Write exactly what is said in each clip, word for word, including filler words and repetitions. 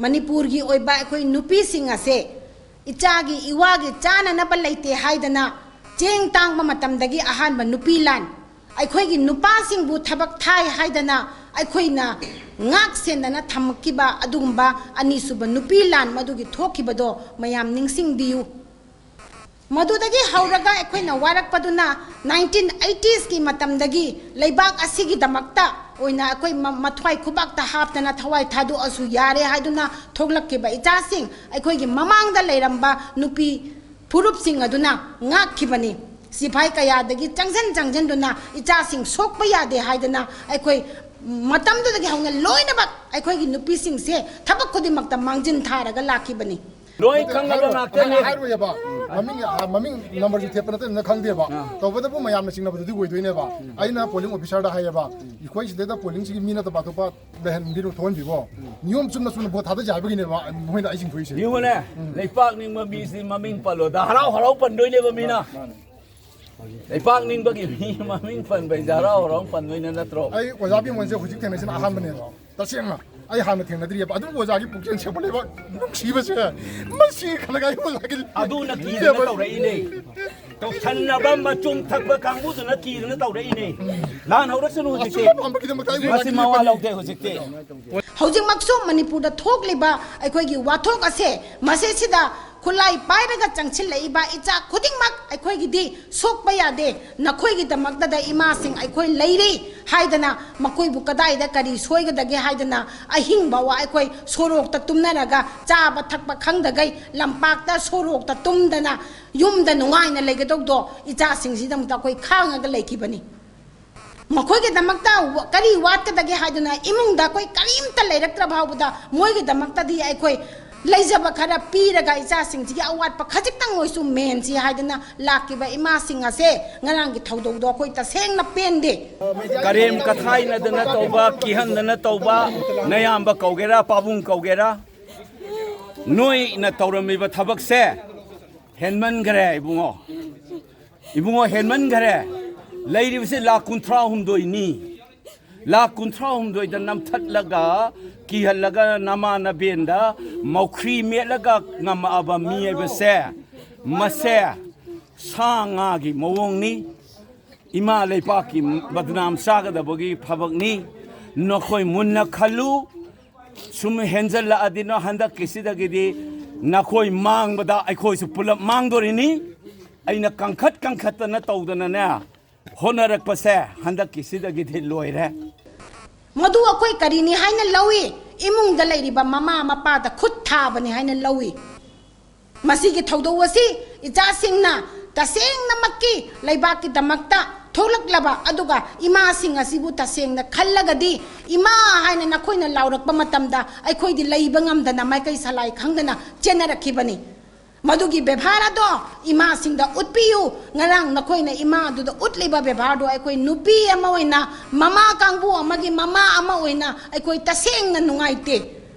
ꯃꯅꯤꯄꯨꯔꯒꯤ ꯑꯣꯏꯕ ꯑꯩꯈꯣꯏ ꯅꯨꯄꯤꯁꯤꯡ ꯑꯁꯦ ꯏꯆꯥꯒꯤ ꯏꯋꯥꯒꯤ ꯆꯥꯅꯅꯕ ꯂꯩꯇꯦ ꯍꯥꯏꯗꯅ ꯆꯦꯡ ꯇꯥꯡꯕ ꯃꯇꯝꯗꯒꯤ ꯑꯍꯥꯟꯕ ꯅꯨꯄꯤ ꯂꯥꯟ, ꯑꯩꯈꯣꯏꯒꯤ ꯅꯨꯄꯥꯁꯤꯡꯕꯨ ꯊꯕꯛ ꯊꯥꯏ ꯍꯥꯏꯗꯅ ꯑꯩꯈꯣꯏꯅ ꯉꯥꯛ ꯁꯦꯟꯗꯅ ꯊꯝꯃꯛꯈꯤꯕ ꯑꯗꯨꯒꯨꯝꯕ ꯑꯅꯤꯁꯨꯕ ꯅꯨꯄꯤ ꯂꯥꯟ ꯃꯗꯨꯒꯤ ꯊꯣꯛꯈꯤꯕꯗꯣ ꯃꯌꯥꯝ ꯅꯤꯡꯁꯤꯡꯕꯤꯌꯨ꯫ ꯃꯗꯨꯗꯒꯤ ꯍꯧꯔꯒ ꯑꯩꯈꯣꯏꯅ ꯋꯥꯔꯛꯄꯗꯨꯅ ꯅꯥꯏꯟꯇꯤꯟ ꯑꯩꯇꯤꯁꯀꯤ ꯃꯇꯝꯗꯒꯤ ꯂꯩꯕꯥꯛ ꯑꯁꯤꯒꯤꯗꯃꯛꯇ ꯑꯣꯏꯅ ꯑꯩꯈꯣꯏ ꯃ-, ꯃꯊ꯭ꯋꯥꯏ ꯈꯨꯕꯥꯛꯇ ꯍꯥꯞꯇꯅ ꯊꯋꯥꯏ ꯊꯥꯗꯣꯛꯑꯁꯨ ꯌꯥꯔꯦ ꯍꯥꯏꯗꯨꯅ ꯊꯣꯛꯂꯛꯈꯤꯕ ꯏꯆꯥꯁꯤꯡ, ꯑꯩꯈꯣꯏꯒꯤ ꯃꯃꯥꯡꯗ ꯂꯩꯔꯝꯕ ꯅꯨꯄꯤ ꯐꯨꯔꯨꯞꯁꯤꯡ ꯑꯗꯨꯅ ꯉꯥꯛꯈꯤꯕꯅꯤ꯫ ꯁꯤꯐꯥꯏ ꯀꯌꯥꯗꯒꯤ ꯆꯪꯁꯤꯟ ꯆꯪꯁꯤꯟꯗꯨꯅ ꯏꯆꯥꯁꯤꯡ ꯁꯣꯛꯄ ꯌꯥꯗꯦ ꯍꯥꯏꯗꯅ ꯑꯩꯈꯣꯏ ꯃꯇꯝꯗꯨꯗꯒꯤ ꯍꯧꯅ ꯂꯣꯏꯅꯃꯛ ꯑꯩꯈꯣꯏꯒꯤ ꯅꯨꯄꯤꯁꯤꯡꯁꯦ ꯊꯕꯛ ꯈꯨꯗꯤꯡꯃꯛꯇ ꯃꯥꯡꯖꯤꯟ ꯊꯥꯔꯒ ꯂꯥꯛꯈꯤꯕꯅꯤ꯫ ꯂꯣꯏ ꯈꯪꯉꯕ ꯉꯥꯛꯇꯅꯤ꯫ ꯍꯥꯏꯔꯣꯏ-, ꯍꯥꯏꯔꯣꯏꯌꯦꯕ꯫ ꯃꯃꯤꯡ, ꯑ, ꯃꯃꯤꯡ ꯅꯝꯕꯔꯁꯨ ꯊꯦꯠꯄ ꯅꯠꯇꯕꯅꯤꯅ ꯈꯪꯗꯦꯕ꯫ ꯑꯥ꯫ ꯇꯧꯕꯇꯕꯨ ꯃꯌꯥꯝꯅ ꯆꯤꯡꯅꯕꯗꯨꯗꯤ ꯑꯣꯏꯗꯣꯏꯅꯦꯕ꯫ ꯑꯩꯅ ꯄꯣꯂꯤꯡ ꯑꯣꯐꯤꯁꯔꯗ ꯍꯥꯏꯌꯦꯕ, "ꯑꯩꯈꯣꯏ ꯁꯤꯗꯩꯗ ꯄꯣꯂꯤꯡꯁꯤꯒꯤ ꯃꯤꯅ ꯇꯣꯄꯥ ꯇꯣꯄꯥ ꯂꯩꯍꯟꯕꯤꯔꯣ, ꯊꯣꯛꯍꯟꯕꯤꯈꯣ꯫ ꯅꯤꯌꯣꯝ ꯆꯨꯝꯅ ꯆꯨꯝꯅ ꯚꯣꯠ ꯊꯥꯗꯁꯦ ꯍꯥꯏꯕꯒꯤꯅꯦꯕ ꯃꯣꯏꯅ ꯑꯩꯁꯤꯡ ꯊꯣꯛꯏꯁꯦ"꯫ ꯌꯦꯡꯉꯨꯅꯦ, ꯂꯩꯄꯥꯛ ꯅꯤꯡꯕ ꯃꯤꯁꯤ ꯃꯃꯤꯡ ꯄꯜꯂꯣꯗ ꯍꯔꯥꯎ ꯍꯔꯥꯎ ꯄꯟꯗꯣꯏꯅꯦꯕ ꯃꯤꯅ꯫ ꯂꯩꯄꯥꯛ ꯅꯤꯡꯕꯒꯤ ꯃꯤ ꯃꯃꯤꯡ ꯄꯟꯕ ꯍꯥꯏꯁꯦ ꯍꯔꯥꯎ ꯍꯔꯥꯎ ꯄꯟꯗꯣꯏꯅꯦ ꯅꯠꯇ꯭ꯔꯣ? ꯑꯩ ꯑꯣꯖꯥ ꯕꯤꯃꯣꯟꯁꯦ ꯍꯧꯖꯤꯛ ꯊꯦꯡꯅꯁꯤꯅ ꯑꯍꯥꯟꯕꯅꯦꯕ꯫ ꯇꯁꯦꯡꯅ ꯑꯩ ꯍꯥꯟꯅ ꯊꯦꯡꯅꯗ꯭ꯔꯤꯑꯕ꯫ ꯑꯗꯨꯕꯨ ꯑꯣꯖꯥꯒꯤ ꯄꯨꯛꯆꯦꯜ ꯁꯦꯝꯒꯠꯂꯦꯕ ꯅꯨꯡꯁꯤꯕꯁꯦ꯫ ꯃꯁꯤ ꯈꯜꯂꯒ ꯑꯩ ꯑꯣꯖꯥꯒꯤ ꯑꯗꯨꯅ ꯀꯤꯗꯅ ꯅꯨꯡꯁꯤꯕ ꯇꯧꯔꯛꯏꯅꯦ꯫ ꯇꯧꯁꯟꯅꯕ ꯃꯆꯨꯝ ꯊꯛꯄ ꯀꯥꯡꯕꯨꯗꯨꯅ ꯀꯤꯗꯅ ꯇꯧꯔꯛꯏꯅꯦ꯫ ꯂꯥꯟ ꯍꯧꯔꯛꯁꯅꯨ ꯍꯧꯖꯤꯛꯇꯤ꯫ ꯑꯆꯨꯝꯕ ꯄꯥꯝꯕꯒꯤꯗꯃꯛꯇ ꯑꯩ ꯃꯁꯤ ꯑꯣꯖꯥꯒꯤ ꯃꯋꯥ ꯂꯦꯞꯄꯅꯤ꯫ ꯂꯧꯗꯦ ꯍꯧꯖꯤꯛꯇꯤ꯫ ꯍꯧꯖꯤꯛꯃꯛꯁꯨ ꯃꯅꯤꯄꯨꯔꯗ ꯊꯣꯛꯂꯤꯕ ꯑꯩꯈꯣꯏꯒꯤ ꯋꯥꯊꯣꯛ ꯑꯁꯦ ꯃꯁꯤꯁꯤꯗ ꯈꯨꯠꯂꯥꯏ ꯄꯥꯏꯔꯒ ꯆꯪꯁꯤꯜꯂꯛꯏꯕ ꯏꯆꯥ ꯈꯨꯗꯤꯡꯃꯛ ꯑꯩꯈꯣꯏꯒꯤꯗꯤ ꯁꯣꯛꯄ ꯌꯥꯗꯦ꯫ ꯅꯈꯣꯏꯒꯤꯗꯃꯛꯇꯗ ꯏꯃꯥꯁꯤꯡ ꯑꯩꯈꯣꯏ ꯂꯩꯔꯤ ꯍꯥꯏꯗꯅ ꯃꯈꯣꯏꯕꯨ ꯀꯗꯥꯏꯗ ꯀꯔꯤ ꯁꯣꯏꯒꯗꯒꯦ ꯍꯥꯏꯗꯅ ꯑꯍꯤꯡ ꯐꯥꯎꯕ ꯑꯩꯈꯣꯏ ꯁꯣꯔꯣꯛꯇ ꯇꯨꯝꯅꯔꯒ ꯆꯥꯕ ꯊꯛꯄ ꯈꯪꯗꯒꯩ ꯂꯝꯄꯥꯛꯇ ꯁꯣꯔꯣꯛꯇ ꯇꯨꯝꯗꯅ ꯌꯨꯝꯗ ꯅꯨꯡꯉꯥꯏꯅ ꯂꯩꯒꯗꯧꯗꯣ ꯏꯆꯥꯁꯤꯡꯁꯤꯗꯃꯛꯇ ꯑꯩꯈꯣꯏ ꯈꯥꯡꯉꯒ ꯂꯩꯈꯤꯕꯅꯤ꯫ ꯃꯈꯣꯏꯒꯤꯗꯃꯛꯇ ꯋ-, ꯀꯔꯤ ꯋꯥꯠꯀꯗꯒꯦ ꯍꯥꯏꯗꯨꯅ ꯏꯃꯨꯡꯗ ꯑꯩꯈꯣꯏ ꯀꯔꯤꯝꯇ ꯂꯩꯔꯛꯇ꯭ꯔ ꯐꯥꯎꯕꯗ ꯃꯣꯏꯒꯤꯗꯃꯛꯇꯗꯤ ꯑꯩꯈꯣꯏ ꯂꯩꯖꯕ ꯈꯔ ꯄꯤꯔꯒ ꯏꯆꯥꯁꯤꯡꯁꯤꯒꯤ ꯑꯋꯥꯠꯄ ꯈꯖꯤꯛꯇꯪ ꯑꯣꯏꯁꯨ ꯃꯦꯟꯁꯤ ꯍꯥꯏꯗꯅ ꯂꯥꯛꯈꯤꯕ ꯏꯃꯥꯁꯤꯡ ꯑꯁꯦ ꯉꯔꯥꯡꯒꯤ ꯊꯧꯗꯧꯗꯣ ꯑꯩꯈꯣꯏ ꯇꯁꯦꯡꯅ ꯄꯦꯟꯗꯦ꯫ ꯀꯔꯦꯝ ꯀꯊꯥꯏꯅꯗꯅ ꯇꯧꯕ, ꯀꯤꯍꯟꯗꯅ ꯇꯧꯕ, ꯅꯌꯥꯝꯕ ꯀꯧꯒꯦꯔꯥ, ꯄꯥꯕꯨꯡ ꯀꯧꯒꯦꯔꯥ, ꯅꯣꯏꯅ ꯇꯧꯔꯝꯃꯤꯕ ꯊꯕꯛꯁꯦ ꯍꯦꯟꯃꯟꯈ꯭ꯔꯦ ꯏꯕꯨꯡꯉꯣ꯫ ꯏꯕꯨꯡꯉꯣ, ꯍꯦꯟꯃꯟꯈꯔꯦ꯫ ꯂꯩꯔꯤꯕꯁꯤ ꯂꯥꯈ ꯀꯨꯟꯊ꯭ꯔꯥ ꯍꯨꯝꯗꯣꯏꯅꯤ꯫ ꯂꯥꯈ ꯀꯨꯟꯊ꯭ꯔꯥ ꯍꯨꯝꯗꯣꯏꯗ ꯅꯝꯊꯠꯂꯒ, ꯀꯤꯍꯜꯂꯒ, ꯅꯃꯥ ꯅꯕꯦꯟꯗ ꯃꯧꯈ꯭ꯔꯤ ꯃꯦꯠꯂꯒ ꯉꯝꯃꯛꯑꯕ ꯃꯤ ꯍꯥꯏꯕꯁꯦ, ꯃꯁꯦ ꯁꯥ ꯉꯥꯒꯤ ꯃꯑꯣꯡꯅꯤ꯫ ꯏꯃꯥ ꯂꯩꯕꯥꯛꯀꯤ ꯕꯗꯅꯥꯝ ꯆꯥꯒꯗꯕꯒꯤ ꯊꯕꯛꯅꯤ꯫ ꯅꯈꯣꯏ ꯃꯨꯟꯅ ꯈꯜꯂꯨ꯫ ꯁꯨꯝ ꯍꯦꯟꯖꯜꯂꯛꯑꯗꯤ ꯅ ꯍꯟꯗꯛꯀꯤꯁꯤꯗꯒꯤꯗꯤ ꯅꯈꯣꯏ ꯃꯥꯡꯕꯗ ꯑꯩꯈꯣꯏꯁꯨ ꯄꯨꯂꯞ ꯃꯥꯡꯗꯣꯔꯤꯅꯤ꯫ ꯑꯩꯅ ꯀꯟꯈꯠ ꯀꯟꯈꯠꯇꯅ ꯇꯧꯗꯅꯅꯦ, ꯍꯣꯠꯅꯔꯛꯄꯁꯦ ꯍꯟꯗꯛꯀꯤꯁꯤꯗꯒꯤꯗꯤ ꯂꯣꯏꯔꯦ꯫ ꯃꯗꯨ ꯑꯩꯈꯣꯏ ꯀꯔꯤꯅꯤ ꯍꯥꯏꯅ ꯂꯧꯏ? ꯏꯃꯨꯡꯗ ꯂꯩꯔꯤꯕ ꯃꯃꯥ ꯃꯄꯥꯗ ꯈꯨꯠ ꯊꯥꯕꯅꯤ ꯍꯥꯏꯅ ꯂꯧꯏ꯫ ꯃꯁꯤꯒꯤ ꯊꯧꯗꯧ ꯑꯁꯤ ꯏꯆꯥꯁꯤꯡꯅ ꯇꯁꯦꯡꯅꯃꯛꯀꯤ ꯂꯩꯕꯥꯛꯀꯤꯗꯃꯛꯇ ꯊꯣꯛꯂꯛꯂꯕ, ꯑꯗꯨꯒ ꯏꯃꯥꯁꯤꯡ ꯑꯁꯤꯕꯨ ꯇꯁꯦꯡꯅ ꯈꯜꯂꯒꯗꯤ, ꯏꯃꯥ ꯍꯥꯏꯅ ꯅꯈꯣꯏꯅ ꯂꯥꯎꯔꯛꯄ ꯃꯇꯝꯗ ꯑꯩꯈꯣꯏꯗꯤ ꯂꯩꯕ ꯉꯝꯗꯅ ꯃꯥꯏꯀꯩ ꯁꯂꯥꯏ ꯈꯪꯗꯅ ꯆꯦꯟꯅꯔꯛꯈꯤꯕꯅꯤ꯫ ꯃꯗꯨꯒꯤ ꯕꯦꯕꯥꯔ ꯑꯗꯣ ꯏꯃꯥꯁꯤꯡꯗ ꯎꯠꯄꯤꯌꯨ꯫ ꯉꯔꯥꯡ ꯅꯈꯣꯏꯅ ꯏꯃꯥ ꯑꯗꯨꯗ ꯎꯠꯂꯤꯕ ꯕꯦꯕꯥꯔꯗꯣ ꯑꯩꯈꯣꯏ ꯅꯨꯄꯤ ꯑꯃ ꯑꯣꯏꯅ, ꯃꯃꯥ ꯀꯥꯡꯕꯨ ꯑꯃꯒꯤ ꯃꯃꯥ ꯑꯃ ꯑꯣꯏꯅ ꯑꯩꯈꯣꯏ ꯇꯁꯦꯡꯅ ꯅꯨꯡꯉꯥꯏꯇꯦ꯫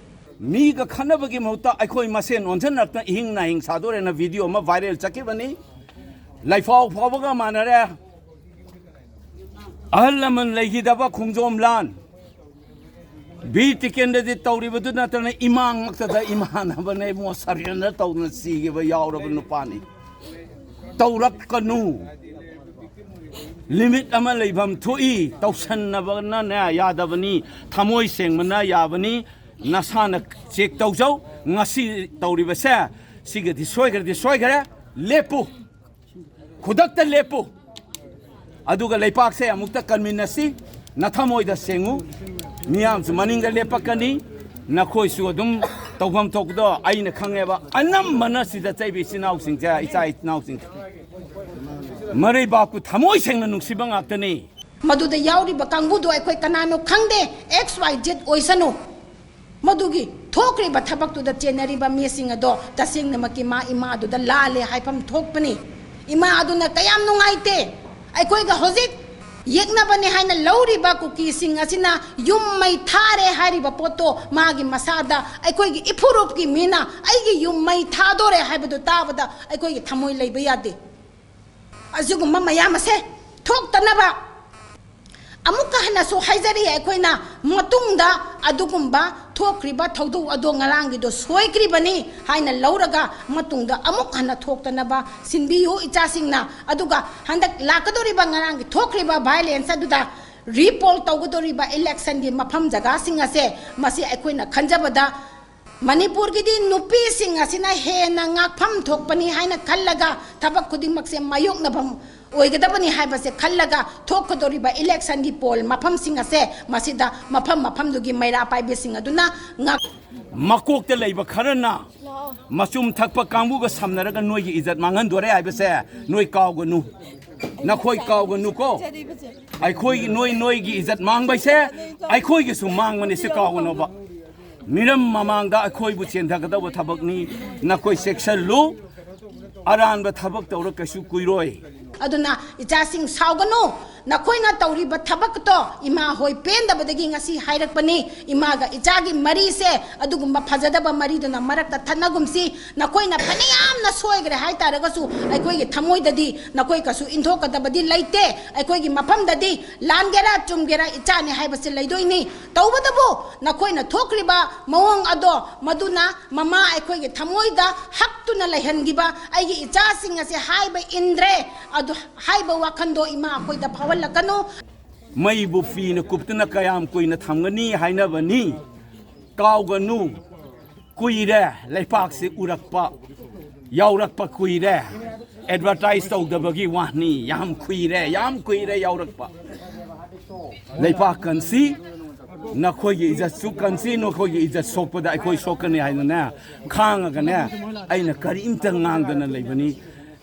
ꯃꯤꯒ ꯈꯠꯅꯕꯒꯤ ꯃꯍꯨꯠꯇ ꯑꯩꯈꯣꯏ ꯃꯁꯦꯟ ꯑꯣꯟꯁꯤꯟꯅꯔꯛꯇꯅ ꯏꯍꯤꯡ ꯅꯥꯍꯤꯡ ꯁꯥꯗꯣꯔꯦꯅ ꯚꯤꯗꯤꯑꯣ ꯑꯃ ꯚꯥꯏꯔꯦꯜ ꯆꯠꯈꯤꯕꯅꯤ꯫ ꯂꯩꯐꯥꯎ ꯐꯥꯎꯕꯒ ꯃꯥꯟꯅꯔꯦ꯫ ꯑꯍꯜ ꯂꯃꯟ ꯂꯩꯈꯤꯗꯕ ꯈꯣꯡꯖꯣꯝ ꯂꯥꯟ, ꯕꯤꯔ ꯇꯤꯀꯦꯟꯗ꯭ꯔꯖꯤꯠ ꯇꯧꯔꯤꯕꯗꯨ ꯅꯠꯇꯅ ꯏꯃꯥ ꯉꯛꯇꯗ ꯏꯃꯥꯟꯅꯕꯅ ꯏꯕꯨꯡꯉꯣ ꯁꯔꯦꯟꯗꯔ ꯇꯧꯗꯅ ꯁꯤꯈꯤꯕ ꯌꯥꯎꯔꯕ ꯅꯨꯄꯥꯅꯤ꯫ ꯇꯧꯔꯛꯀꯅꯨ꯫ ꯂꯤꯃꯤꯠ ꯑꯃ ꯂꯩꯐꯝ ꯊꯣꯛꯏ꯫ ꯇꯧꯁꯟꯅꯕꯅꯅꯦ ꯌꯥꯗꯕꯅꯤ꯫ ꯊꯃꯣꯏ ꯁꯦꯡꯕꯅ ꯌꯥꯕꯅꯤ꯫ ꯅꯁꯥꯅ ꯆꯦꯛ ꯇꯧꯖꯧ꯫ ꯉꯁꯤ ꯇꯧꯔꯤꯕꯁꯦ ꯁꯤꯒꯗꯤ ꯁꯣꯏꯈ꯭ꯔꯗꯤ ꯁꯣꯏꯈ꯭ꯔꯦ꯫ ꯂꯦꯞꯄꯨ꯫ ꯈꯨꯗꯛꯇ ꯂꯦꯞꯄꯨ꯫ ꯑꯗꯨꯒ ꯂꯩꯄꯥꯛꯁꯦ ꯑꯃꯨꯛꯇ ꯀꯟꯃꯤꯟꯅꯁꯤ꯫ ꯅꯊꯃꯣꯏꯗ ꯁꯦꯡꯉꯨ꯫ ꯃꯤꯌꯥꯝꯁꯨ ꯃꯅꯤꯡꯗ ꯂꯦꯞꯄꯛꯀꯅꯤ꯫ ꯅꯈꯣꯏꯁꯨ ꯑꯗꯨꯝ ꯇꯧꯐꯝ ꯊꯣꯛꯄꯗꯣ ꯑꯩꯅ ꯈꯪꯉꯦꯕ꯫ ꯑꯅꯝꯕꯅ ꯁꯤꯗ ꯆꯩꯕ ꯏꯆꯤꯟ ꯏꯅꯥꯎꯁꯤꯡꯁꯦ, ꯏꯆꯥ ꯏꯅꯥꯎꯁꯤꯡꯁꯦ, ꯃꯔꯩꯕꯥꯛꯄꯨ ꯊꯃꯣꯏ ꯁꯦꯡꯅ ꯅꯨꯡꯁꯤꯕ ꯉꯥꯛꯇꯅꯤ꯫ ꯃꯗꯨꯗ ꯌꯥꯎꯔꯤꯕ ꯀꯥꯡꯕꯨꯗꯣ ꯑꯩꯈꯣꯏ ꯀꯅꯥꯅꯣ ꯈꯪꯗꯦ, ꯑꯦꯛꯁ ꯋꯥꯏ ꯖꯦꯠ ꯑꯣꯏꯁꯅꯨ꯫ ꯃꯗꯨꯒꯤ ꯊꯣꯛꯈ꯭ꯔꯤꯕ ꯊꯕꯛꯇꯨꯗ ꯆꯦꯟꯅꯔꯤꯕ ꯃꯤꯁꯤꯡ ꯑꯗꯣ ꯇꯁꯦꯡꯅꯃꯛꯀꯤ ꯃꯥ ꯏꯃꯥ ꯑꯗꯨꯗ ꯂꯥꯜꯂꯦ ꯍꯥꯏꯐꯝ ꯊꯣꯛꯄꯅꯤ꯫ ꯏꯃꯥ ꯑꯗꯨꯅ ꯀꯌꯥꯝ ꯅꯨꯡꯉꯥꯏꯇꯦ꯫ ꯑꯩꯈꯣꯏꯒ ꯍꯧꯖꯤꯛ ꯌꯦꯛꯅꯕꯅꯦ ꯍꯥꯏꯅ ꯂꯧꯔꯤꯕ ꯀꯨꯀꯤꯁꯤꯡ ꯑꯁꯤꯅ ꯌꯨꯝ ꯃꯩ ꯊꯥꯔꯦ ꯍꯥꯏꯔꯤꯕ ꯄꯣꯠꯇꯣ ꯃꯥꯒꯤ ꯃꯁꯥꯗ ꯑꯩꯈꯣꯏꯒꯤ ꯏꯐꯨꯔꯨꯞꯀꯤ ꯃꯤꯅ ꯑꯩꯒꯤ ꯌꯨꯝ ꯃꯩ ꯊꯥꯗꯣꯔꯦ ꯍꯥꯏꯕꯗꯨ ꯇꯥꯕꯗ ꯑꯩꯈꯣꯏꯒꯤ ꯊꯃꯣꯏ ꯂꯩꯕ ꯌꯥꯗꯦ꯫ ꯑꯁꯤꯒꯨꯝꯕ ꯃꯌꯥꯝ ꯑꯁꯦ ꯊꯣꯛꯇꯅꯕ ꯑꯃꯨꯛꯀ ꯍꯟꯅꯁꯨ ꯍꯥꯏꯖꯔꯤ, ꯑꯩꯈꯣꯏꯅ ꯃꯇꯨꯡꯗ ꯑꯗꯨꯒꯨꯝꯕ ꯊꯣꯛꯈ꯭ꯔꯤꯕ ꯊꯧꯗꯣꯛ ꯑꯗꯣ ꯉꯔꯥꯡꯒꯤꯗꯣ ꯁꯣꯏꯈ꯭ꯔꯤꯕꯅꯤ ꯍꯥꯏꯅ ꯂꯧꯔꯒ, ꯃꯇꯨꯡꯗ ꯑꯃꯨꯛ ꯍꯟꯅ ꯊꯣꯛꯇꯅꯕ ꯁꯤꯟꯕꯤꯌꯨ ꯏꯆꯥꯁꯤꯡꯅ꯫ ꯑꯗꯨꯒ ꯍꯟꯗꯛ ꯂꯥꯛꯀꯗꯧꯔꯤꯕ ꯉꯔꯥꯡꯒꯤ ꯊꯣꯛꯈ꯭ꯔꯤꯕ violence ꯑꯗꯨꯗ repoll ꯇꯧꯒꯗꯧꯔꯤꯕ electionꯒꯤ ꯃꯐꯝ ꯖꯒꯥꯁꯤꯡ ꯑꯁꯦ, ꯃꯁꯤ ꯑꯩꯈꯣꯏꯅ ꯈꯟꯖꯕꯗ ꯃꯅꯤꯄꯨꯔꯒꯤꯗꯤ ꯅꯨꯄꯤꯁꯤꯡ ꯑꯁꯤꯅ ꯍꯦꯟꯅ ꯉꯥꯛꯐꯝ ꯊꯣꯛꯄꯅꯤ ꯍꯥꯏꯅ ꯈꯜꯂꯒ, ꯊꯕꯛ ꯈꯨꯗꯤꯡꯃꯛꯁꯦ ꯃꯥꯌꯣꯛꯅꯐꯝ ꯑꯣꯏꯒꯗꯕꯅꯤ ꯍꯥꯏꯕꯁꯦ ꯈꯜꯂꯒ, ꯊꯣꯛꯀꯗꯧꯔꯤꯕ electionꯒꯤ poll ꯃꯐꯝꯁꯤꯡ ꯑꯁꯦ, ꯃꯁꯤꯗ ꯃꯐꯝ ꯃꯐꯝꯗꯨꯒꯤ ꯃꯩꯔꯥ ꯄꯥꯏꯕꯤꯁꯤꯡ ꯑꯗꯨꯅ ꯉꯥꯛ- ꯃꯀꯣꯛꯇ ꯂꯩꯕ ꯈꯔꯅ ꯃꯆꯨꯝ ꯊꯛꯄ ꯀꯥꯡꯕꯨꯒ ꯁꯝꯅꯔꯒ ꯅꯣꯏꯒꯤ ꯏꯖꯠ ꯃꯥꯡꯍꯟꯗꯣꯔꯦ ꯍꯥꯏꯕꯁꯦ ꯅꯣꯏ ꯀꯥꯎꯒꯅꯨ, ꯅꯈꯣꯏ ꯀꯥꯎꯒꯅꯨꯀꯣ꯫ ꯑꯩꯈꯣꯏꯒꯤ, ꯅꯣꯏ, ꯅꯣꯏꯒꯤ ꯏꯖꯠ ꯃꯥꯡꯕꯩꯁꯦ ꯑꯩꯈꯣꯏꯒꯤꯁꯨ ꯃꯥꯡꯕꯅꯤ, ꯁꯤ ꯀꯥꯎꯒꯅꯣꯕ꯫ ꯃꯤꯔꯝ ꯃꯃꯥꯡꯗ ꯑꯩꯈꯣꯏꯕꯨ ꯆꯦꯟꯊꯒꯗꯧꯕ ꯊꯕꯛꯅꯤ꯫ ꯅꯈꯣꯏ ꯆꯦꯛꯁꯤꯜꯂꯨ, ꯑꯔꯥꯟꯕ ꯊꯕꯛ ꯇꯧꯔ ꯀꯩꯁꯨ ꯀꯨꯏꯔꯣꯏ꯫ ꯑꯗꯨꯅ ꯏꯆꯥꯁꯤꯡ ꯁꯥꯎꯒꯅꯨ, ꯅꯈꯣꯏꯅ ꯇꯧꯔꯤꯕ ꯊꯕꯛꯇꯣ ꯏꯃꯥ ꯍꯣꯏ ꯄꯦꯟꯗꯕꯗꯒꯤ ꯉꯁꯤ ꯍꯥꯏꯔꯛꯄꯅꯤ꯫ ꯏꯃꯥꯒ ꯏꯆꯥꯒꯤ ꯃꯔꯤꯁꯦ ꯑꯗꯨꯒꯨꯝꯕ ꯐꯖꯗꯕ ꯃꯔꯤꯗꯨꯅ ꯃꯔꯛꯇ ꯊꯠꯅꯒꯨꯝꯁꯤ꯫ ꯅꯈꯣꯏꯅ ꯐꯅꯌꯥꯝꯅ ꯁꯣꯏꯈ꯭ꯔꯦ ꯍꯥꯏꯇꯥꯔꯒꯁꯨ, ꯑꯩꯈꯣꯏꯒꯤ ꯊꯃꯣꯏꯗꯗꯤ ꯅꯈꯣꯏ ꯀꯩꯁꯨ ꯏꯟꯊꯣꯛꯀꯗꯕꯗꯤ ꯂꯩꯇꯦ꯫ ꯑꯩꯈꯣꯏꯒꯤ ꯃꯐꯝꯗꯗꯤ ꯂꯥꯟꯒꯦꯔꯥ ꯆꯨꯝꯒꯦꯔꯥ ꯏꯆꯥꯅꯤ ꯍꯥꯏꯕꯁꯤ ꯂꯩꯗꯣꯏꯅꯤ꯫ ꯇꯧꯕꯇꯕꯨ ꯅꯈꯣꯏꯅ ꯊꯣꯛꯈ꯭ꯔꯤꯕ ꯃꯑꯣꯡ ꯑꯗꯣ, ꯃꯗꯨꯅ ꯃꯃꯥ ꯑꯩꯈꯣꯏꯒꯤ ꯊꯃꯣꯏꯗ ꯍꯛꯇꯨꯅ ꯂꯩꯍꯟꯈꯤꯕ, "ꯑꯩꯒꯤ ꯏꯆꯥꯁꯤꯡ ꯑꯁꯦ ꯍꯥꯏꯕ ꯏꯟꯗ꯭ꯔꯦ" ꯑꯗꯨ ꯍꯥꯏꯕ ꯋꯥꯈꯟꯗꯣ ꯏꯃꯥ ꯑꯩꯈꯣꯏꯗ ꯐꯥꯎꯍꯜꯂꯛꯀꯅꯨ꯫ ꯃꯩꯕꯨ ꯐꯤꯅ ꯀꯨꯞꯇꯨꯅ ꯀꯌꯥꯝ ꯀꯨꯏꯅ ꯊꯝꯒꯅꯤ ꯍꯥꯏꯅꯕꯅꯤ꯫ ꯀꯥꯎꯒꯅꯨ, ꯀꯨꯏꯔꯦ ꯂꯩꯄꯥꯛꯁꯤ ꯎꯔꯛꯄ, ꯌꯥꯎꯔꯛꯄ ꯀꯨꯏꯔꯦ꯫ Advertise ꯇꯧꯗꯕꯒꯤ ꯋꯥꯅꯤ, ꯌꯥꯝ ꯀꯨꯏꯔꯦ, ꯌꯥꯝ ꯀꯨꯏꯔꯦ ꯌꯥꯎꯔꯛꯄ꯫ ꯂꯩꯄꯥꯛ ꯀꯟꯁꯤ, ꯅꯈꯣꯏꯒꯤ ꯏꯖꯠꯁꯨ ꯀꯟꯁꯤ, ꯅꯈꯣꯏꯒꯤ ꯏꯖꯠ ꯁꯣꯛꯄꯗ ꯑꯩꯈꯣꯏ ꯁꯣꯛꯀꯅꯤ ꯍꯥꯏꯅꯅꯦ, ꯈꯥꯡꯉꯒꯅꯦ, ꯑꯩꯅ ꯀꯔꯤꯝꯇ ꯉꯥꯡꯗꯅ ꯂꯩꯕꯅꯤ꯫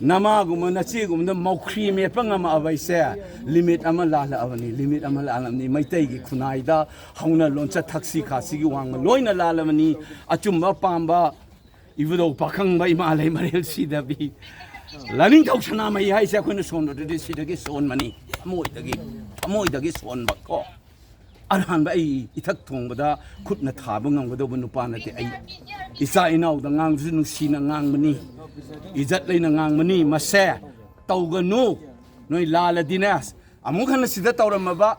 ꯅꯃꯥꯒꯨꯝꯕ ꯅꯆꯦꯒꯨꯝꯕꯗ ꯃꯧꯈ꯭ꯔꯤ ꯃꯦꯠꯄ ꯉꯝꯃꯛꯑꯕ ꯑꯩꯁꯦ limit ꯑꯃ ꯂꯥꯜꯂꯛꯑꯕꯅꯤ, limit ꯑꯃ ꯂꯥꯜꯂꯕꯅꯤ꯫ ꯃꯩꯇꯩꯒꯤ ꯈꯨꯟꯅꯥꯏꯗ ꯍꯧꯅ ꯂꯣꯟꯆꯠ ꯊꯛꯁꯤ ꯈꯥꯁꯤꯒꯤ ꯋꯥꯡꯃ ꯂꯣꯏꯅ ꯂꯥꯜꯂꯕꯅꯤ꯫ ꯑꯆꯨꯝꯕ ꯄꯥꯝꯕ ꯏꯕꯨꯙꯧ ꯄꯥꯈꯪꯕ ꯏꯃꯥ ꯂꯩꯃꯔꯦꯜ ꯁꯤꯗꯕꯤ ꯂꯥꯅꯤꯡꯊꯧ ꯁꯅꯥꯃꯍꯤ ꯍꯥꯏꯁꯦ ꯑꯩꯈꯣꯏꯅ ꯁꯣꯟꯕꯗꯨꯗꯤ ꯁꯤꯗꯒꯤ ꯁꯣꯟꯕꯅꯤ, ꯊꯃꯣꯏꯗꯒꯤ, ꯊꯃꯣꯏꯗꯒꯤ ꯁꯣꯟꯕ ꯀꯣ꯫ ꯑꯔꯥꯟꯕ ꯑꯩ ꯏꯊꯛ ꯊꯣꯡꯕꯗ ꯈꯨꯠꯅ ꯊꯥꯕ ꯉꯝꯒꯗꯧꯕ ꯅꯨꯄꯥ ꯅꯠꯇꯦ꯫ ꯑꯩ ꯏꯆꯥ ꯏꯅꯥꯎꯗ ꯉꯥꯡꯕꯁꯨ ꯅꯨꯡꯁꯤꯅ ꯉꯥꯡꯕꯅꯤ, ꯏꯖꯠ ꯂꯩꯅ ꯉꯥꯡꯕꯅꯤ꯫ ꯃꯁꯦ ꯇꯧꯒꯅꯨ꯫ ꯅꯣꯏ ꯂꯥꯜꯂꯗꯤꯅꯦ, ꯑꯃꯨꯛ ꯍꯟꯅ ꯁꯤꯗ ꯇꯧꯔꯝꯃꯕ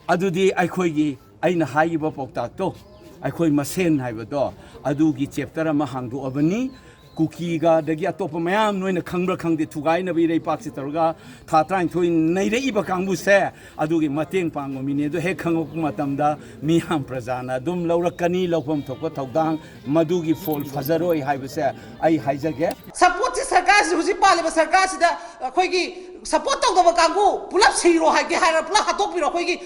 ꯑꯗꯨꯗꯤ ꯑꯩꯈꯣꯏꯒꯤ, ꯑꯩꯅ ꯍꯥꯏꯈꯤꯕ ꯄꯥꯎꯇꯥꯛꯇꯣ, ꯑꯩꯈꯣꯏ ꯃꯁꯦꯟ ꯍꯥꯏꯕꯗꯣ, ꯑꯗꯨꯒꯤ ꯆꯦꯞꯇꯔ ꯑꯃ ꯍꯥꯡꯗꯣꯛꯑꯕꯅꯤ꯫ ꯀꯨꯀꯤꯒ ꯑꯗꯒꯤ ꯑꯇꯣꯞꯄ ꯃꯌꯥꯝ ꯅꯣꯏꯅ ꯈꯪꯕ꯭ꯔꯥ ꯈꯪꯗꯦ, ꯊꯨꯒꯥꯏꯅꯕ ꯏꯔꯩꯄꯥꯛꯁꯤ ꯇꯧꯔꯒ ꯊꯥ ꯇꯔꯥꯅꯤꯊꯣꯏ ꯅꯩꯔꯛꯏꯕ ꯀꯥꯡꯕꯨꯁꯦ, ꯑꯗꯨꯒꯤ ꯃꯇꯦꯡ ꯄꯥꯡꯕ ꯃꯤꯅꯦ꯫ ꯑꯗꯨ ꯍꯦꯛ ꯈꯪꯉꯛꯄ ꯃꯇꯝꯗ ꯃꯤꯌꯥꯝ ꯄ꯭ꯔꯖꯥꯅ ꯑꯗꯨꯝ ꯂꯧꯔꯛꯀꯅꯤ, ꯂꯧꯐꯝ ꯊꯣꯛꯄ ꯊꯧꯗꯥꯡ꯫ ꯃꯗꯨꯒꯤ ꯐꯣꯜ ꯐꯖꯔꯣꯏ ꯍꯥꯏꯕꯁꯦ ꯑꯩ ꯍꯥꯏꯖꯒꯦ꯫ ꯁꯞꯄꯣꯔꯠꯁꯤ ꯁꯔꯀꯥꯔꯁꯤꯗ, ꯍꯧꯖꯤꯛ ꯄꯥꯜꯂꯤꯕ ꯁꯔꯀꯥꯔꯁꯤꯗ ꯑꯩꯈꯣꯏꯒꯤ ꯁꯞꯄꯣꯔꯠ ꯇꯧꯗꯕ ꯀꯥꯡꯕꯨ ꯄꯨꯂꯞ ꯁꯤꯔꯣ ꯍꯥꯏꯒꯦ ꯍꯥꯏꯔ ꯄꯨꯂꯞ ꯍꯥꯠꯇꯣꯛꯄꯤꯔꯣ꯫ ꯑꯩꯈꯣꯏꯒꯤ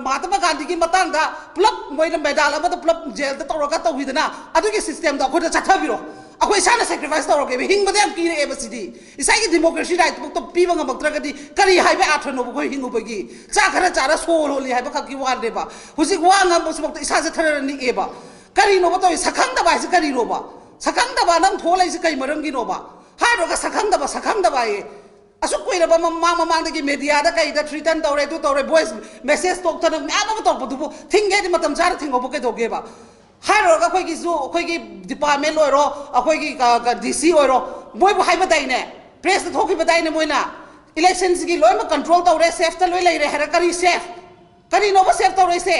ꯃꯍꯥꯇꯃꯥ ꯒꯥꯟꯙꯤꯒꯤ ꯃꯇꯥꯡꯗ ꯄꯨꯂꯞ ꯃꯣꯏꯅ ꯃꯦꯗꯥꯜ ꯑꯃꯗ ꯄꯨꯂꯞ ꯖꯦꯜꯗ ꯇꯧꯔꯒ ꯇꯧꯈꯤꯗꯅ, ꯑꯗꯨꯒꯤ ꯁꯤꯁꯇꯦꯝꯗꯣ ꯑꯩꯈꯣꯏꯗ ꯆꯠꯊꯕꯤꯔꯣ꯫ ꯑꯩꯈꯣꯏ ꯏꯁꯥꯅ ꯁꯦꯀ꯭ꯔꯤꯐꯥꯏꯁ ꯇꯧꯔꯒꯦꯕ꯫ ꯍꯤꯡꯕꯗ ꯌꯥꯝ ꯀꯤꯔꯛꯑꯦꯕ ꯁꯤꯗꯤ꯫ ꯏꯁꯥꯒꯤ ꯗꯤꯃꯣꯀ꯭ꯔꯦꯁꯤ ꯔꯥꯏꯠꯇꯨꯐꯥꯎꯗ ꯄꯤꯕ ꯉꯝꯃꯛꯇ꯭ꯔꯒꯗꯤ ꯀꯔꯤ ꯍꯥꯏꯕ ꯑꯥꯔꯊꯅꯣꯕ ꯑꯩꯈꯣꯏ ꯍꯤꯡꯉꯨꯕꯒꯤ? ꯆꯥꯛ ꯈꯔ ꯆꯥꯔ ꯁꯣꯔ ꯍꯣꯜꯂꯤ ꯍꯥꯏꯕ ꯈꯛꯀꯤ ꯋꯥꯅꯦꯕ꯫ ꯍꯧꯖꯤꯛ ꯋꯥ ꯉꯥꯡꯕꯁꯤꯐꯥꯎꯗ ꯏꯁꯥꯁꯦ ꯊꯔ ꯅꯤꯛꯑꯦꯕ꯫ ꯀꯔꯤꯅꯣꯕ ꯇꯧꯔꯤ? ꯁꯛꯈꯪꯗꯕ ꯍꯥꯏꯁꯦ ꯀꯔꯤꯅꯣꯕ? ꯁꯛꯈꯪꯗꯕ ꯅꯪ ꯊꯣꯛꯂꯛꯏꯁꯦ ꯀꯩ ꯃꯔꯝꯒꯤꯅꯣꯕ? ꯍꯥꯏꯔꯨꯔꯒ ꯁꯛꯈꯪꯗꯕ, ꯁꯛꯈꯪꯗꯕ ꯍꯥꯏꯌꯦ꯫ ꯑꯁꯨꯛ ꯀꯨꯏꯔꯕ ꯃꯃꯥꯡ ꯃꯃꯥꯡꯗꯒꯤ ꯃꯦꯗꯤꯌꯥꯗ ꯀꯩꯗ ꯊ꯭ꯔꯤꯇꯟ ꯇꯧꯔꯦ, ꯑꯗꯨ ꯇꯧꯔꯦ, ꯚꯣꯏꯁ ꯃꯦꯁꯦꯖ ꯇꯣꯛꯇꯅ ꯃꯌꯥꯝ ꯑꯃ ꯇꯧꯔꯛꯄꯗꯨꯕꯨ ꯊꯤꯡꯒꯦ ꯍꯥꯏꯗꯤ ꯃꯇꯝ ꯆꯥꯅ ꯊꯤꯡꯍꯧꯕ ꯀꯩꯗꯧꯒꯦꯕ? ꯍꯥꯏꯔꯨꯔꯒ ꯑꯩꯈꯣꯏꯒꯤꯁꯨ, ꯑꯩꯈꯣꯏꯒꯤ ꯗꯤꯄꯥꯔꯠꯃꯦꯟ ꯑꯣꯏꯔꯣ, ꯑꯩꯈꯣꯏꯒꯤ ꯗꯤ ꯁꯤ ꯑꯣꯏꯔꯣ, ꯃꯣꯏꯕꯨ ꯍꯥꯏꯕꯗꯥꯏꯅꯦ? ꯄ꯭ꯔꯦꯁꯇ ꯊꯣꯛꯈꯤꯕꯗꯥꯏꯅꯦ ꯃꯣꯏꯅ? ꯏꯂꯦꯛꯁꯟꯁꯤꯒꯤ ꯂꯣꯏꯅꯃꯛ ꯀꯟꯇ꯭ꯔꯣꯜ ꯇꯧꯔꯦ, ꯁꯦꯐꯇ ꯂꯣꯏ ꯂꯩꯔꯦ ꯍꯥꯏꯔ ꯀꯔꯤ ꯁꯦꯐ? ꯀꯔꯤꯅꯣꯕ ꯁꯦꯐ ꯇꯧꯔꯛꯏꯁꯦ?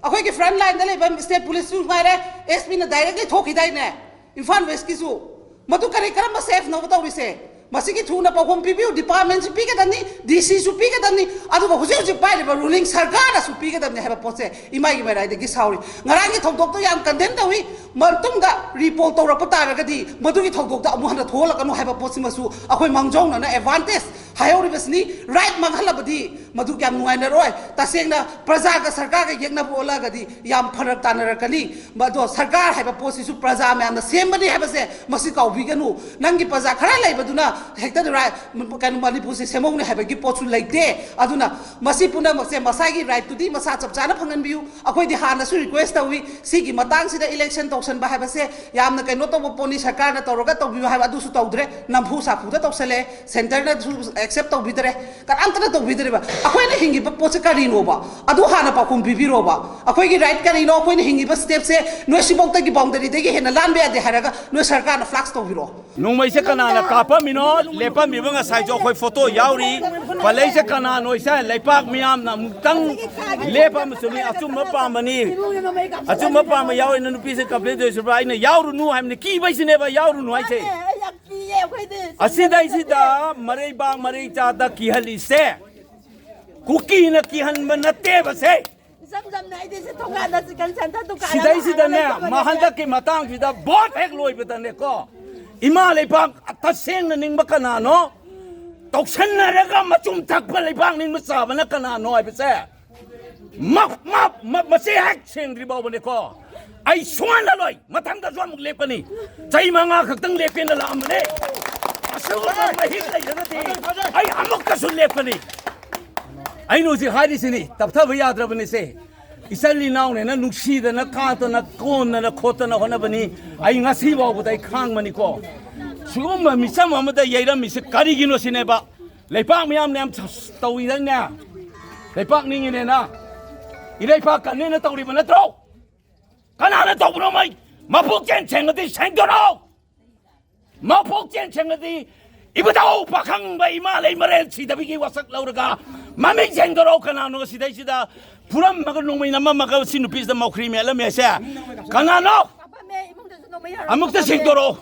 ꯑꯩꯈꯣꯏꯒꯤ ꯐ꯭ꯔꯟ ꯂꯥꯏꯟꯗ ꯂꯩꯕ ꯁ꯭ꯇꯦꯠ ꯄꯨꯂꯤꯁꯁꯨ ꯉꯥꯏꯔꯦ, ꯑꯦꯁ ꯄꯤꯅ ꯗꯥꯏꯔꯦꯛꯂꯤ ꯊꯣꯛꯈꯤꯗꯥꯏꯅꯦ ꯏꯝꯐꯥꯜ ꯋꯦꯁꯀꯤꯁꯨ? ꯃꯗꯨ ꯀꯔꯤ ꯀꯔꯝꯕ ꯁꯦꯐꯅꯣꯕ ꯇꯧꯔꯤꯁꯦ? ꯃꯁꯤꯒꯤ ꯊꯨꯅ ꯄꯥꯎꯈꯨꯝ ꯄꯤꯕꯤꯌꯨ, ꯗꯤꯄꯥꯔꯠꯃꯦꯟꯁꯨ ꯄꯤꯒꯗꯕꯅꯤ, ꯗꯤ ꯁꯤꯁꯨ ꯄꯤꯒꯗꯕꯅꯤ, ꯑꯗꯨꯒ ꯍꯧꯖꯤꯛ ꯍꯧꯖꯤꯛ ꯄꯥꯏꯔꯤꯕ ꯔꯨꯂꯤꯡ ꯁꯔꯀꯥꯔꯅꯁꯨ ꯄꯤꯒꯗꯕꯅꯤ ꯍꯥꯏꯕ ꯄꯣꯠꯁꯦ ꯏꯃꯥꯏꯒꯤ ꯃꯔꯥꯏꯗꯒꯤ ꯁꯥꯎꯔꯤ꯫ ꯉꯔꯥꯡꯒꯤ ꯊꯧꯗꯣꯛꯇꯣ ꯌꯥꯝ ꯀꯟꯗꯦꯝ ꯇꯧꯏ꯫ ꯃꯇꯨꯡꯗ ꯔꯤꯄꯣꯔꯠ ꯇꯧꯔꯛꯄ ꯇꯥꯔꯒꯗꯤ ꯃꯗꯨꯒꯤ ꯊꯧꯗꯣꯛꯇ ꯑꯃꯨꯛ ꯍꯟꯅ ꯊꯣꯛꯍꯜꯂꯛꯀꯅꯨ ꯍꯥꯏꯕ ꯄꯣꯠꯁꯤꯃꯁꯨ ꯑꯩꯈꯣꯏ ꯃꯥꯡꯖꯧꯅꯅ ꯑꯦꯗꯚꯥꯟꯇꯦꯖ ꯍꯥꯏꯍꯧꯔꯤꯕꯁꯤꯅꯤ꯫ ꯔꯥꯏꯠ ꯃꯥꯡꯍꯜꯂꯕꯗꯤ ꯃꯗꯨ ꯌꯥꯝ ꯅꯨꯡꯉꯥꯏꯅꯔꯣꯏ꯫ ꯇꯁꯦꯡꯅ ꯄ꯭ꯔꯖꯥꯒ ꯁꯔꯀꯥꯔꯒ ꯌꯦꯛꯅꯕ ꯑꯣꯜꯂꯛꯑꯒꯗꯤ ꯌꯥꯝ ꯐꯔꯛ ꯇꯥꯅꯔꯛꯀꯅꯤ꯫ ꯑꯗꯣ ꯁꯔꯀꯥꯔ ꯍꯥꯏꯕ ꯄꯣꯠꯁꯤꯁꯨ ꯄ꯭ꯔꯖꯥ ꯃꯌꯥꯝꯅ ꯁꯦꯝꯕꯅꯤ ꯍꯥꯏꯕꯁꯦ ꯃꯁꯤ ꯀꯥꯎꯕꯤꯒꯅꯨ꯫ ꯅꯪꯒꯤ ꯄ꯭ꯔꯖꯥ ꯈꯔ ꯂꯩꯕꯗꯨꯅ ꯍꯦꯛꯇ ꯔꯥꯏ-, ꯀꯩꯅꯣ, ꯃꯅꯤꯄꯨꯔꯁꯦ ꯁꯦꯝꯍꯧꯅꯤ ꯍꯥꯏꯕꯒꯤ ꯄꯣꯠꯁꯨ ꯂꯩꯇꯦ꯫ ꯑꯗꯨꯅ ꯃꯁꯤ ꯄꯨꯝꯅꯃꯛꯁꯦ ꯃꯁꯥꯒꯤ ꯔꯥꯏꯠꯇꯨꯗꯤ ꯃꯁꯥ ꯆꯞ ꯆꯥꯅ ꯐꯪꯍꯟꯕꯤꯌꯨ꯫ ꯑꯩꯈꯣꯏꯗꯤ ꯍꯥꯟꯅꯁꯨ ꯔꯤꯀ꯭ꯋꯦꯁ ꯇꯧꯏ, ꯁꯤꯒꯤ ꯃꯇꯥꯡꯁꯤꯗ ꯏꯂꯦꯛꯁꯟ ꯇꯧꯁꯟꯕ ꯍꯥꯏꯕꯁꯦ ꯌꯥꯝꯅ ꯀꯩꯅꯣ ꯇꯧꯕ ꯄꯣꯠꯅꯤ, ꯁꯔꯀꯥꯔꯅ ꯇꯧꯔꯒ ꯇꯧꯕꯤꯌꯨ ꯍꯥꯏꯕ ꯑꯗꯨꯁꯨ ꯇꯧꯗ꯭ꯔꯦ, ꯅꯝꯐꯨ ꯁꯥꯐꯨꯗ ꯇꯧꯁꯜꯂꯦ꯫ ꯁꯦꯟꯇꯔꯅꯁꯨ ꯑꯦꯛꯁꯦꯞ ꯇꯧꯕꯤꯗꯔꯦ꯫ ꯀꯅꯥꯝꯇꯅ ꯇꯧꯕꯤꯗꯔꯦꯕ꯫ ꯑꯩꯈꯣꯏꯅ ꯍꯤꯡꯉꯤꯕ ꯄꯣꯠꯁꯦ ꯀꯔꯤꯅꯣꯕ? ꯑꯗꯨ ꯍꯥꯟꯅ ꯄꯥꯎꯈꯨꯝ ꯄꯤꯕꯤꯔꯣꯕ꯫ ꯑꯩꯈꯣꯏꯒꯤ ꯔꯥꯏꯠ ꯀꯔꯤꯅꯣ? ꯑꯩꯈꯣꯏꯅ ꯍꯤꯡꯉꯤꯕ ꯁ꯭ꯇꯦꯞꯁꯦ ꯅꯣꯏ ꯁꯤꯐꯥꯎꯗꯒꯤ ꯕꯥꯎꯟꯗꯔꯤꯗꯒꯤ ꯍꯦꯟꯅ ꯂꯥꯟꯕ ꯌꯥꯗꯦ ꯍꯥꯏꯔꯒ ꯅꯣꯏ ꯁꯔꯀꯥꯔꯅ ꯐ꯭ꯂꯥꯛꯁ ꯇꯧꯕꯤꯔꯣ꯫ ꯅꯣꯡꯃꯩꯁꯦ ꯀꯅꯥꯅ ꯀꯥꯞꯄꯝꯃꯤꯅꯣ? ꯂꯦꯞꯄꯝꯃꯤꯕ ꯉꯁꯥꯏꯁꯨ ꯑꯩꯈꯣꯏ ꯐꯣꯇꯣ ꯌꯥꯎꯔꯤ꯫ ꯄꯜꯂꯛꯏꯁꯦ ꯀꯅꯥꯅꯣ? ꯏꯁꯦ ꯂꯩꯄꯥꯛ ꯃꯤꯌꯥꯝꯅ ꯑꯃꯨꯛꯇꯪ ꯂꯦꯞꯄ ꯑꯃꯁꯨ ꯃꯤ ꯑꯆꯨꯝꯕ ꯄꯥꯝꯕꯅꯤ꯫ ꯑꯆꯨꯝꯕ ꯄꯥꯝꯕ ꯌꯥꯎꯔꯤꯅ ꯅꯨꯄꯤꯁꯦ ꯀꯝꯄ꯭ꯂꯦꯟ ꯇꯧꯔꯤꯁꯤꯕ꯭ꯔꯥ? ꯑꯩꯅ ꯌꯥꯎꯔꯨꯅꯨ ꯍꯥꯏꯕꯅꯤ, ꯀꯤꯕꯩꯁꯤꯅꯦꯕ ꯌꯥꯎꯔꯨꯅꯨ ꯍꯥꯏꯁꯦ꯫ ꯑꯁꯤꯗꯩꯁꯤꯗ ꯃꯔꯩꯕꯥꯛ ꯃꯔꯩ ꯆꯥꯗ ꯀꯤꯍꯜꯂꯤꯁꯦ ꯀꯨꯀꯤꯅ ꯀꯤꯍꯟꯕ ꯅꯠꯇꯦꯕ ꯁꯦ꯫ ꯏꯆꯝ ꯆꯝꯅ ꯑꯩꯗꯤ ꯁꯤ ꯊꯣꯡꯒꯥꯟꯗ ꯆꯤꯀꯟ ꯁꯦꯟꯇꯔ ꯗꯨꯀꯥꯟ ꯑꯃ ꯁꯤꯗꯩꯁꯤꯗꯅꯦ, ꯍꯥꯡꯉꯒ ꯂꯩꯕꯅꯦ꯫ ꯃꯥ ꯍꯟꯗꯛꯀꯤ ꯃꯇꯥꯡꯁꯤꯗ ꯚꯣꯠ ꯍꯦꯛ ꯂꯣꯏꯕꯗꯅꯦꯀꯣ, ꯏꯃꯥ ꯂꯩꯕꯥꯛ ꯇꯁꯦꯡꯅ ꯅꯤꯡꯕ ꯀꯅꯥꯅꯣ? ꯇꯧꯁꯟꯅꯔꯒ ꯃꯆꯨꯝ ꯊꯛꯄ ꯂꯩꯕꯥꯛ ꯅꯤꯡꯕ ꯆꯥꯕꯅ ꯀꯅꯥꯅꯣ ꯍꯥꯏꯕꯁꯦ ꯃꯞ, ꯃꯞ, ꯃꯞ, ꯃꯁꯤ ꯍꯦꯛ ꯁꯦꯡꯗ꯭ꯔꯤ ꯐꯥꯎꯕꯅꯦꯀꯣ, ꯑꯩ ꯁꯨꯡꯍꯜꯂꯂꯣꯏ꯫ ꯃꯊꯪꯗꯁꯨ ꯑꯃꯨꯛ ꯂꯦꯞꯀꯅꯤ꯫ ꯆꯍꯤ ꯃꯉꯥ ꯈꯛꯇꯪ ꯂꯦꯞꯀꯦꯅ ꯂꯥꯛꯑꯝꯕꯅꯦ꯫ ꯑꯁꯤꯒꯨꯝꯕ ꯃꯍꯤꯛ ꯂꯩꯔꯒꯗꯤ ꯑꯩ ꯑꯃꯨꯛꯀꯁꯨ ꯂꯦꯞꯀꯅꯤ꯫ ꯑꯩꯅ ꯍꯧꯖꯤꯛ ꯍꯥꯏꯔꯤꯁꯤꯅꯤ, ꯇꯞꯊꯕ ꯌꯥꯗ꯭ꯔꯕꯅꯤꯁꯦ꯫ ꯏꯆꯜ ꯏꯅꯥꯎꯅꯦꯅ ꯅꯨꯡꯁꯤꯗꯅ ꯀꯥꯗꯅ ꯀꯣꯟꯗꯅ ꯈꯣꯠꯇꯅ ꯍꯣꯠꯅꯕꯅꯤ꯫ ꯑꯩ ꯉꯁꯤ ꯐꯥꯎꯕꯗ ꯑꯩ ꯈꯥꯡꯕꯅꯤꯀꯣ꯫ ꯁꯤꯒꯨꯝꯕ ꯃꯤꯆꯝ ꯑꯃꯗ ꯌꯩꯔꯝꯃꯤꯁꯦ ꯀꯔꯤꯒꯤꯅꯣ ꯁꯤꯅꯦꯕ꯫ ꯂꯩꯄꯥꯛ ꯃꯤꯌꯥꯝꯅ ꯌꯥꯝ ꯇꯧꯏꯗꯅꯦ, ꯂꯩꯄꯥꯛ ꯅꯤꯡꯉꯤꯅꯦꯅ꯫ ꯏꯔꯩꯄꯥꯛ ꯀꯟꯅꯦꯅ ꯇꯧꯔꯤꯕ ꯅꯠꯇ꯭ꯔꯣ? ꯀꯅꯥꯅ ꯇꯧꯕꯅꯣ? ꯃꯩ ꯃꯄꯨꯛ ꯆꯦꯟ ꯁꯦꯡꯉꯗꯤ ꯁꯦꯡꯗꯣꯔꯛꯑꯣ꯫ ꯃꯄꯨꯛ ꯆꯦꯟ ꯁꯦꯡꯉꯗꯤ ꯏꯕꯨꯙꯧ ꯄꯥꯈꯪꯕ ꯏꯃꯥ ꯂꯩ ꯃꯔꯦꯟ ꯁꯤꯗꯕꯤꯒꯤ ꯋꯥꯁꯛ ꯂꯧꯔꯒ ꯃꯃꯤꯡ ꯁꯦꯡꯗꯣꯔꯛꯑꯣ꯫ ꯀꯅꯥꯅꯣ ꯁꯤꯗꯩꯁꯤꯗ ꯐꯨꯔꯝꯃꯒ ꯅꯣꯡꯃꯩ ꯅꯝꯃꯝꯃꯒ ꯁꯤ ꯅꯨꯄꯤꯁꯤꯗ ꯃꯧꯈ꯭ꯔꯤ ꯃꯦꯠꯂꯝꯃꯦꯁꯦ? ꯀꯅꯥꯅꯣ? ꯑꯃꯨꯛꯇ ꯁꯦꯡꯗꯣꯔꯛꯑꯣ꯫